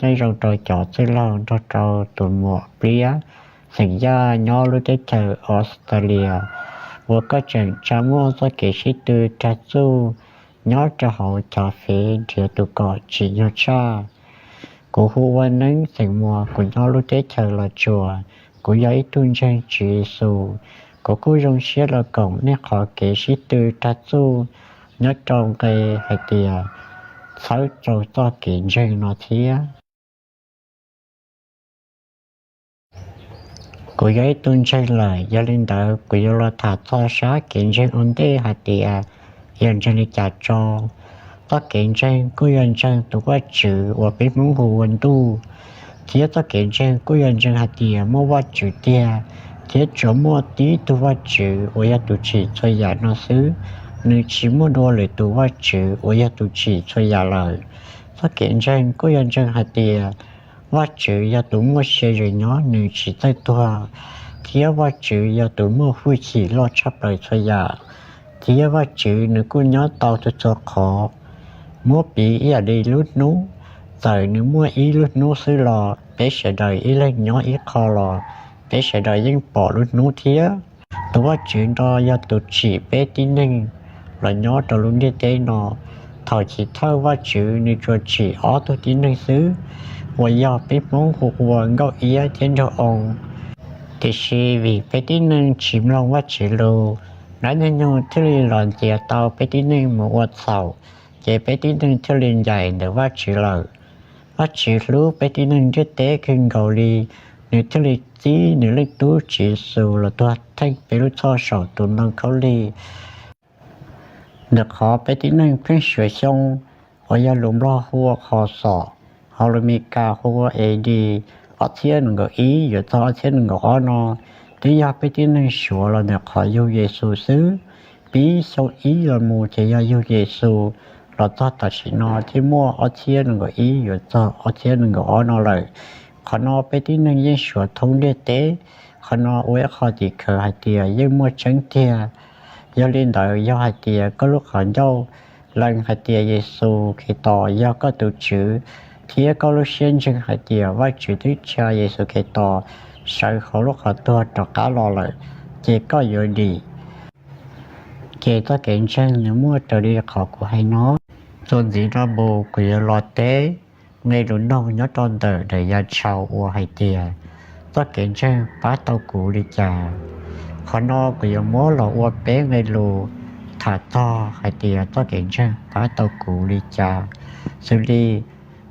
Nyob zoo rau cov txwj laug nrog rau tus muam Pliab, xeem Yaj nyob lub teb chaws Australia, uas koj tseem tsa muaj txoj kev sib tw rag txuj nyob rau hauv cov fev nrhiav tus kom tsim nyog tshaj. Kuv hu ua Neeb xeem Muas, kuv nyob lub teb chaws Los Tsuas. Kuv yog ib tug ntseeg Tswv Yexus. Kuv kuj zoo siab los koom nej qhov kev sib tw rag txuj nyob rau nqe hais tias txhawb rau txoj kev ntseeg no thiab. Kuv yog ib tug ntseeg lawm, yog li ntawd kuv yuav los tham txog sab kev ntseeg ua ntej hais tias yog ntseeg li cas tso. Txoj kev ntseeg kuj yog ntseeg tus Vajtswv uas peb Hmoob hu ua ntuj, thiab txoj kev ntseeg kuj yog ntseeg hais tias muaj Vajtswv tiag, thiab tsuas muaj tib tug Vajtswv uas yog tus tsim txhua yam no xwb, nws tsis muaj dua lwm tus Vajtswv uas yog tus tsim txhua yam lawm. Txoj kev ntseeg kuj yog ntseeg hais tias Vajtswv yog tus muaj sia ze nyob, nws tsis txawj tuag, thiab Vajtswv yog tus muaj hwj chim loj tshaj plaws txhua yam, thiab Vajtswv nws kuj nyob tau txhua txhua qhov. Muab piv ib yam li lub hnub, txawm nws muaj ib lub hnub xwb los peb sawv daws ib leeg nyob ib qho los peb sawv daws yeej pom lub hnub thiab. Tus Vajtswv no yog tus tsim peb tib neeg los nyob rau lub ntiaj teb no. Thaum chiv thawj Vajtswv nws tsuas tsim ob tug tib neeg xwb, uas yog peb Hmoob hu ua Nkauj Iab thiab Nraug Oo. Tiam sis vim peb tib neeg tsis mloog Vajtswv lus, dab Ntxwg Nyoog thiaj li los ntiav tau peb tib neeg mus ua txhaum, ces peb tib neeg thiaj li ncaim ntawm Vajtswv lawm. Vajtswv hlub peb tib neeg ntiaj teb kawg nkaus li, nws thiaj li txib nws Leej Tub Tswv Yexus los tuag theej peb lub txhoj saum tus ntoo khaub lig. Ntawm qhov peb tib neeg pheej suav xyoo, uas yog lus Nplog hu ua kho xom, hos lus Mes Kas hu ua A D, ob txhiab nees nkaum ib yuav txog ob txhiab nees nkaum ob no, twb yog peb tib neeg suav los ntawm qhov yug Yexus xwb. Pib xyoo ib los mus ces yog yug Yexus los txog tam sim no thiaj muaj ob txhiab nees nkaum ib yuav txog ob txhiab nees nkaum ob no lawm. Qhov no peb tib neeg yeej suav thoob ntiaj teb. Qhov no ua ib qho tim khawv hais tias yeej muaj tseeb tiag. Yog li ntawd, yog hais tias koj lub qhov ncauj lees hais tias Yexus Khetos yog koj tus Tswv, thiab koj lub siab ntseeg hais tias Vajtswv twb tsa Yexus Khetos sawv hauv lub qhov tuag rov qab los lawm, ces koj yuav dim. Ces txoj kev ntseeg nws muaj raws li qhov kuv hais no. Txuas ntxiv no mus kuv yuav los teb nqe lus noog nyob rau ntawm daim yav tshau uas hais tias txoj kev ntseeg pab tau kuv li cas. Qhov no kuv yuav muab los ua peb nqe lus tham txog hais tias txoj kev ntseeg pab tau kuv li cas. Xws li,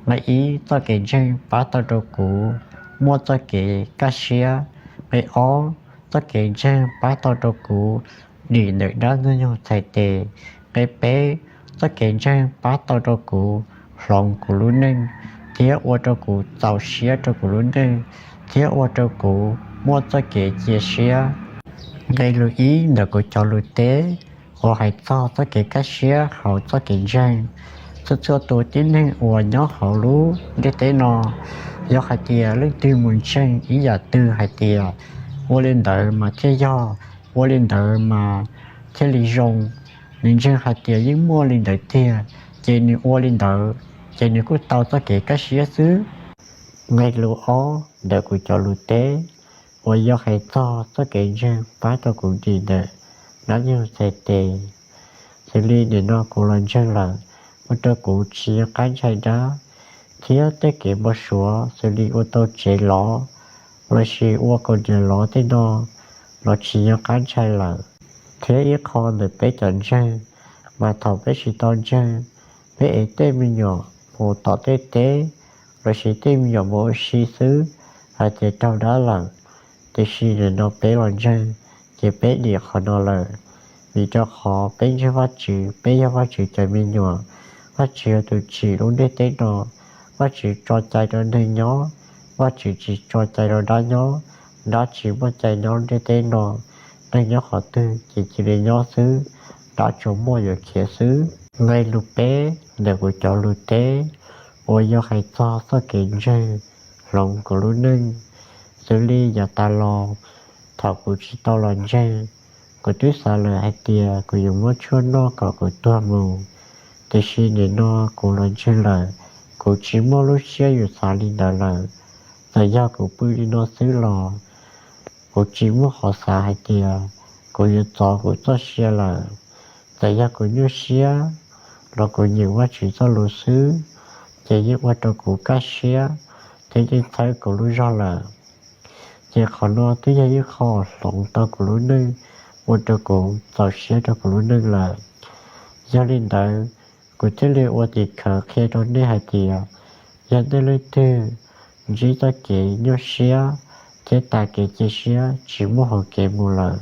nqe ib, txoj kev ntseeg pab tau rau kuv muaj txoj kev kaj siab. Nqe ob, txoj kev ntseeg pab tau rau kuv dim ntawm dab ntxwg nyoog txhais tes. Nqe peb, txoj kev ntseeg pab tau rau kuv hloov kuv lub neej, thiab ua rau kuv txaus siab rau kuv lub neej, thiab ua rau kuv muaj txoj kev cia siab. Nqe lus ib ntawm kuv cov lus teb uas hais txog txoj kev kaj siab hauv txoj kev ntseeg. Txhua txhua tus tib neeg uas nyob hauv lub ntiaj teb no, yog hais tias leej twg mus ntseeg ib yam twg hais tias ua li ntawd mas thiaj yog, ua li ntawd mas thiaj li zoo, nws ntseeg hais tias yeej muaj li ntawd tiag, ces nws ua li ntawd, ces nws kuj tau txoj kev kaj siab xwb. Nqe lus ob ntawm kuv cov lus teb uas yog hais txog txoj kev ntseeg pab rau kuv dim ntawm dab ntxwg nyoog txhais tes. Xws li nim no kuv los ntseeg lawm, ua rau kuv tsis nco qab ntshai dab, thiab tej kev npau suav xws li ua tau tsev lov lossis ua kaus diav lov tej no los tsis nco qab ntshai lawm. Thiab ib qho ntawm peb cov ntseeg, mas thaum peb tsis tau ntseeg, peb ev tej me nyuam mus tom tej teb lossis tej me nyuam mus ua si xwb hais tias raug dab lawm. Tiam sis nim no peb los ntseeg, ces peb dim qhov no lawm. Vim rau qhov peb ntseeg Vajtswv, peb yog Vajtswv cov me nyuam. Vajtswv yog tus tsim lub ntiaj teb no. Vajtswv tso cai rau neeg nyob, Vajtswv tsis tso cai rau dab nyob. Dab tsis muaj cai nyob ntiaj teb no. Neeg nyob qhov twg ces cia li nyob xwb, dab tsuas muaj yuav khiav xwb. Nqe lus peb ntawm kuv cov lus teb uas yog hais txog txoj kev ntseeg hloov kuv lub neej. Xws li yav tas los, thaum kuv tsis tau los ntseeg, kuv twb xav lawm hais tias kuv yuav muab tshuaj noj kom kuv tuag mus. Tiam sis nim no kuv los ntseeg lawm, Kuv tsis muaj lub siab yuav xav li ntawd lawm. Txawm yog kuv pw li no xwb los kuv tsis muaj qhov xav hais tias kuv yuav txov kuv txoj sia lawm. Txawm yog kuv nyuaj siab los kuv nyeem Vajtswv txoj lus xwb, ces yeej ua rau kuv kaj siab thiab yeej txhawb kuv lub zog lawm. Ces qhov no twb yog ib qho hloov tau kuv lub neej, ua rau kuv txaus siab rau kuv lub neej lawm. Yog li ntawd, kuv thiaj li ua tim khawv qhia rau nej hais tias, yog nej leej twg ntsib txoj kev nyuaj siab thiab tas kev cia siab tsis muaj hauv kev mus lawm,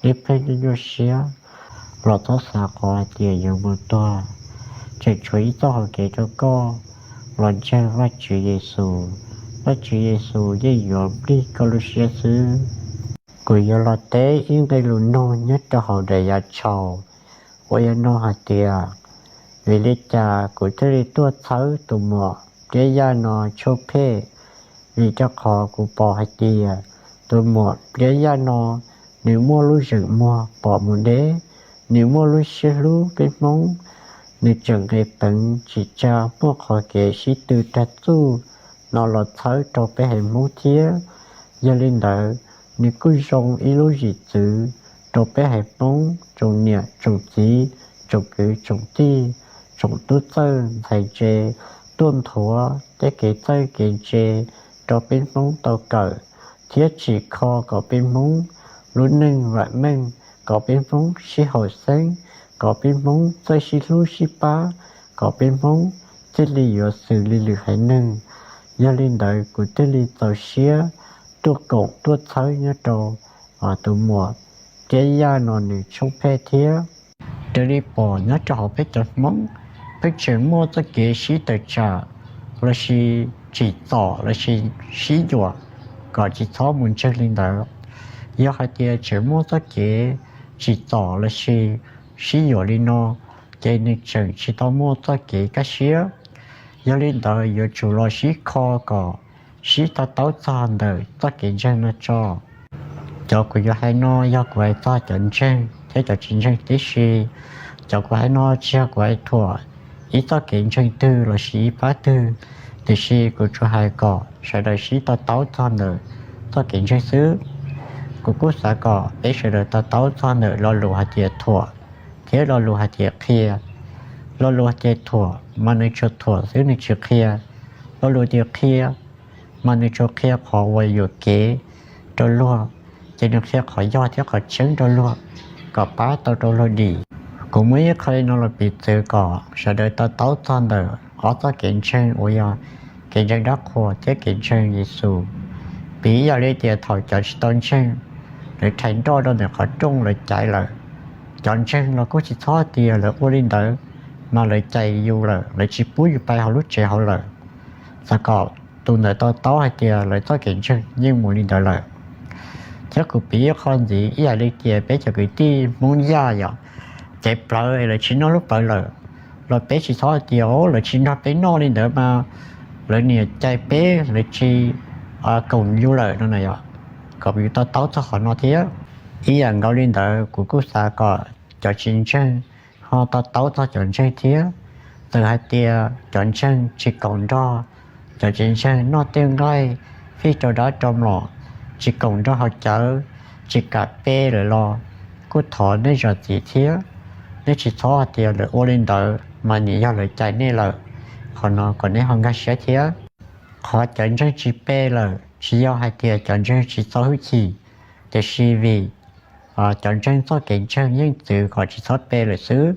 nej pheej nyuaj nyuaj siab los txhob xav qhov hais tias yuav mus tuag. Tseem tshuav ib txoj hauv kev rau koj, los ntseeg Vajtswv Yexus. Vajtswv Yexus yeej yuav nplij koj lub siab xwb. Kuv yuav los teb ib nqe lus nug nyob rau hauv daim yav tshau uas yog nug hais tias, vim li cas kuv thiaj li tuaj txhawb tus muam Pliab Yaj no tshuaj phem? Vim rau qhov kuv pom hais tias tus muam Pliab Yaj no nws muaj lub zeem muag pom mus deb, nws muaj lub siab hlub peb Hmoob, nws tseem nqis peev tsis tsa muaj qhov kev sib tw tag txuj no los txhawb rau peb haiv Hmoob thiab. Yog li ntawd, nws kuj zoo ib lub zim txwv rau peb haiv Hmoob tsoom niam tsoom txiv, tsoom kwv tsoom tij, tsoom tub txawj ntxhais ntse tuaj nthuav tej kev txawj kev ntse rau peb Hmoob tau kawm, thiab tsim kho kom peb Hmoob lub neej vam meej, kom peb Hmoob sib haum xeeb, kom peb Hmoob txawj sib hlub sib pab, kom peb Hmoob thiaj li yuav xws li lwm haiv neeg. Yog li ntawd, kuv thiaj li txaus siab tuaj koom tuaj txhawb nyob rau tus muam Pliab Yaj no nws tshuaj phem thiab. Raws li pom nyob rau hauv peb cov Hmoob, peb tseem muaj txoj kev sib tawm tsam lossis tsim txom lossis sib yuam kom tsis txhob mus ntseeg li ntawd. Yog hais tias tseem muaj txoj kev tsim txom lossis sib yuam li no, ces nws tseem tsis tau muaj txoj kev kaj siab. Yog li ntawd, yuav tsum los sib kho kom sib to taub txog ntawm txoj kev ntseeg no tso. Cov kuv yuav hais no yog kuv hais txog cov ntseeg thiab cov tsis ntseeg tib si. Cov kuv hais no tsis yog kuv hais thuam ib txoj kev ntseeg twg lossis ib pab twg, tiam sis kuv tsuas hais kom sawv daws sib to taub txog ntawm txoj kev ntseeg xwb. Kuv kuj xav kom peb sawv daws to taub txog ntawm lo lus hais tias thuam thiab lo lus hais tias qhia. Lo lus hais tias thuam mas nws tsuas thuam xwb, nws tsis qhia. Lo lus tias qhia mas nws tsuas qhia qhov uas yuam kev rau luag, ces nws qhia qhov yog thiab qhov tseeb rau luag kom pab tau rau luag dim. Kuv muab ib qho li no los piv txwv kom sawv daws to taub txog ntawm ob txoj kev ntseeg uas yog kev ntseeg dab qhuas thiab kev ntseeg Yexus. Piv ib yam li tias thaum cov tsis tau ntseeg, lawv rhais nroj rau ntawm qhov rooj lawv cais lawm, cov ntseeg los kuj tsis txhob tias lawv ua li ntawd, mas lawv cais yus lawm, lawv tsis pub yus pais hauv lub tsev hauv lawm. Xav kom tus ntawd to taub hais tias lawv txoj kev ntseeg yeej mus li ntawd lawm. Thiab kuv piv ib qho ntxiv ib yam li tias peb cov kwv tij Hmoob Yaj yom, caiv plawv es lawv tsis noj lub plawv lawm, los peb tsis txhob hais tias lawv tsis nrog peb noj li ntawd mas lawv niam cais peb, lawv tsis koom yus lawm no na yom. Kom yus to taub txog qhov no thiab. Ib yam nkaus li ntawd, kuv kuj xav kom cov tsis ntseeg ho to taub txog cov ntseeg thiab. Txawm hais tias cov ntseeg tsis koom nrog cov tsis ntseeg noj tej nqaij fij rau dab rau mlom, tsis koom nrog haus cawv, tsis kam pe lawm los kuj thov nej zam txim thiab. Nej tsis txhob hais tias lawv ua li ntawd mas nim yog lawv cais nej lawm. Qhov no kom nej ho nkag siab thiab. Qhov cov ntseeg tsis pe lawm tsis yog hais tias cov ntseeg tsis txo hwj chim, tiam sis vim cov ntseeg txoj kev ntseeg yeej txwv kom tsis txhob pe lawm xwb.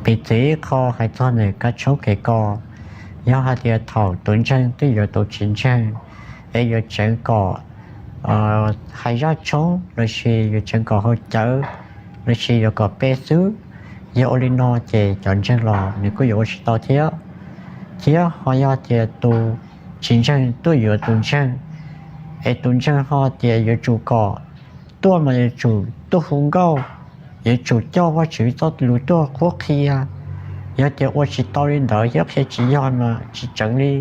Piv txwv ib qho hais txog ntawm kab tshoob kev kos, yog hais tias thaum tus ntseeg twb yuav tus tsis ntseeg, es yuav tseev kom hais zaj tshoob lossis yuav tseev kom haus cawv lossis yuav kom pe xwb, yog ua li no ces cov ntseeg los nws kuj yuav ua tsis tau thiab. Thiab ho yog tias tus tsis ntseeg tuaj yuav tus ntseeg, es tus ntseeg ho tias yuav tsum kom tuaj mas yuav tsum tuaj hu nkauj, yuav tsum coj Vajtswv txoj lus tuaj qhuab qhia. Yog tias ua tsis tau li ntawd thiab qhia tsis yog mas tsis tseev li.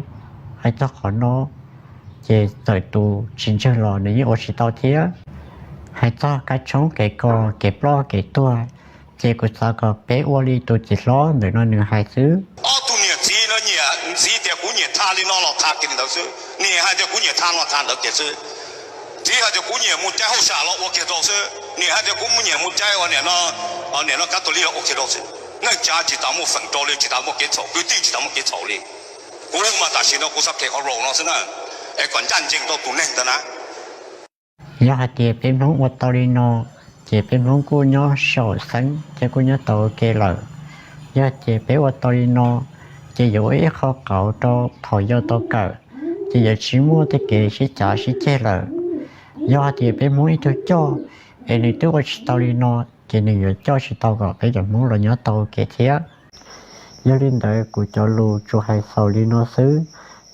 Hais txog qhov no, ces txawm tus tsis ntseeg los nws yeej ua tsis tau thiab. Hais txog kab tshoob kev kos, kev ploj kev tuag, ces kuv xav kom peb ua li tus txiv hlob ntawm no nws hais xwb. Ob tug niam txiv no nyiam ntxiv tias Li no los tham kiag li ntawd xwb, nim hais tias kuv nyiam tham los tham ntawd kiag xwb. Txiv hais tias kuv nyiam mus caij hauj sam los ua kiag rau xwb, nim hais tias kuv nyiam mus caij ua niam no, niam no kab tus li los ua kiag rau xwb. Neej tsa tsis tas muaj feem rau li, tsis tas muaj kev txhaum, kwv tij tsis tas muaj kev txhaum li. Kuv mas tam sim no kuv xav phem qhov rau no xwb na, es kom ncaj ncees rau tus neeg ntawd na. Yog hais tias peb Hmoob ua tau li no, ces peb Hmoob kuj nyob saum xeeb thiab kuj nyob tau ua ke lawm. Yog ces peb ua tau li no, ces yuav ua ib qho qauv rau thaum yau tau kawm, ces yuav tsis muaj tej kev sib cav sib ceg lawm. Yog hais tias peb Hmoob ib tug coj, es nws twb ua tsis tau li no, ces nws yuav coj tsis tau kom peb cov Hmoob los nyob tau ua ke thiab. Yog li ntawd kuv cov lus tsuas hais xaus li no xwb.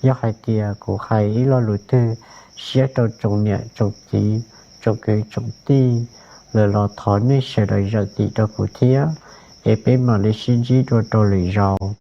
Yog hais tias kuv hais ib lo lus twg siab rau tsoom niam tsoom txiv, tsoom kwv tsoom tij lawm los thov nej sawv daws zam txim rau kuv thiab, es peb mam li sib ntsib dua rau lwm zaus.